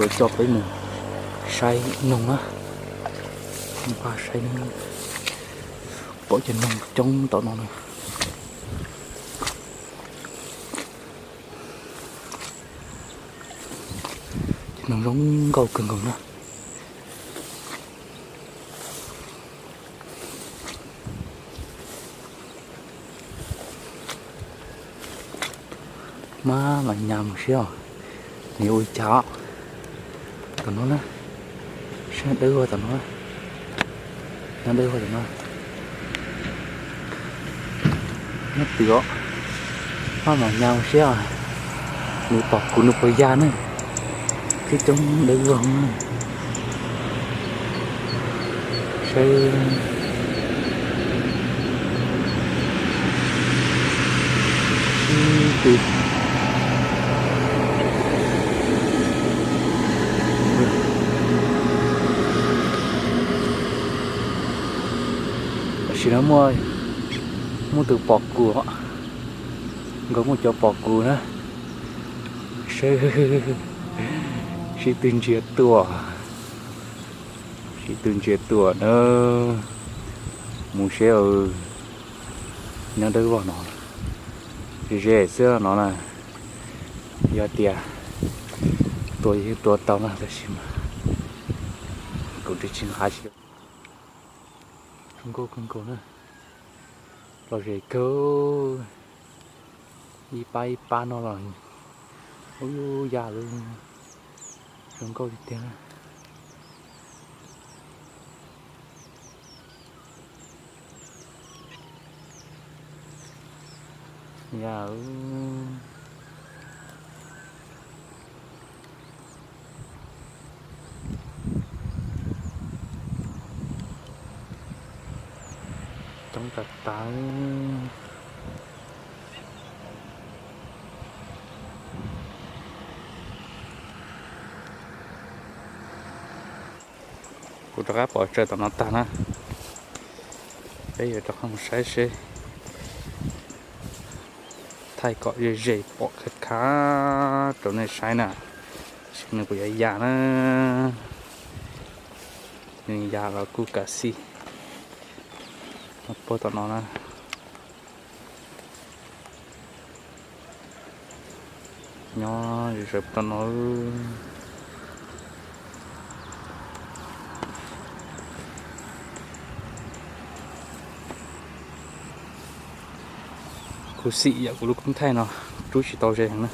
Yuav coj peb mus saib noog na, npaj saib na, pom cov noog coob tom no na. Cov noog zoo nkauj kawg nkaus na. Maj mam nyas mus saib os, nws yuav ua li cas os. Tom no na, sab dawb ua tom no, sab dawb ua tom no. Nyob twg os, maj mam nyas mus saib os, nws pom kuv nws puas ya na. Khib coob dawb ua. Saib sib tw. Tam sim no muaj, muaj tus pom kuv, nkawd muaj cov pom kuv na. Saib sib tw ntsia tuaj, sib tw ntsia tuaj na. Mus saib, nyob dawb vog no, ze ze xwb no na. Yog tias tua yeej tua tau na, tab sis mas kuv tsis nqa tsis. Zoo nkauj kawg nkaus na, lom zem kawg, ib pab ib pab no los ub ya lawm, zoo nkauj tiag tiag na. Ya, coob tas tas. Kuv rov qab pov tsawg tom no tag na, peb yuav rov qab mus saib seb, thaij kom ze ze pom khov khov rau nej saib na, seb nws puas yuav ya na. Nws ya los kuj kav xij. Puag tom no na. Nyob ze ze tom no. Kuv xim yam kuv lub koob thaij no rub tsis tau ze heev na.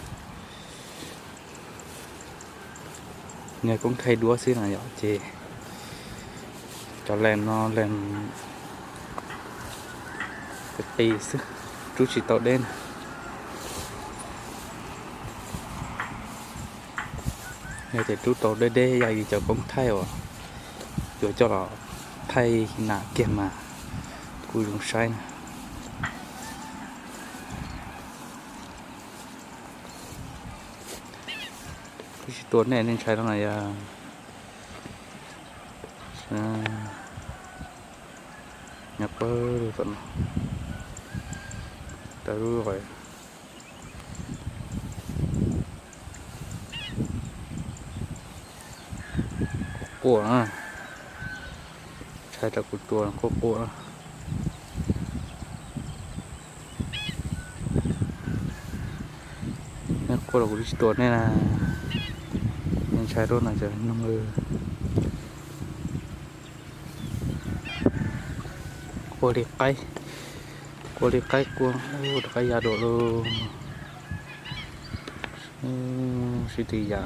Nws koob thaij duab xwb na yom, ces cov lees no lees qis qis xwb, rub tsis tau deb na. Yog tias rub tau deb deb yog cov koob thaij uas yuav coj los thaij nas kiag mas kuj zoo saib na. Kuv tsis tua nej, nej ntshai no na yog. Nyob pawg lug tom no, tau lub quaj quaj na, ntshai rau kuv tua quaj quaj na. Nej quaj los kuv tsis tua nej na, nej ntshai rau na cov noog. Quaj li qaib, quaj li qaib quaj, rov qab ya dua lauj. Sib tw ya.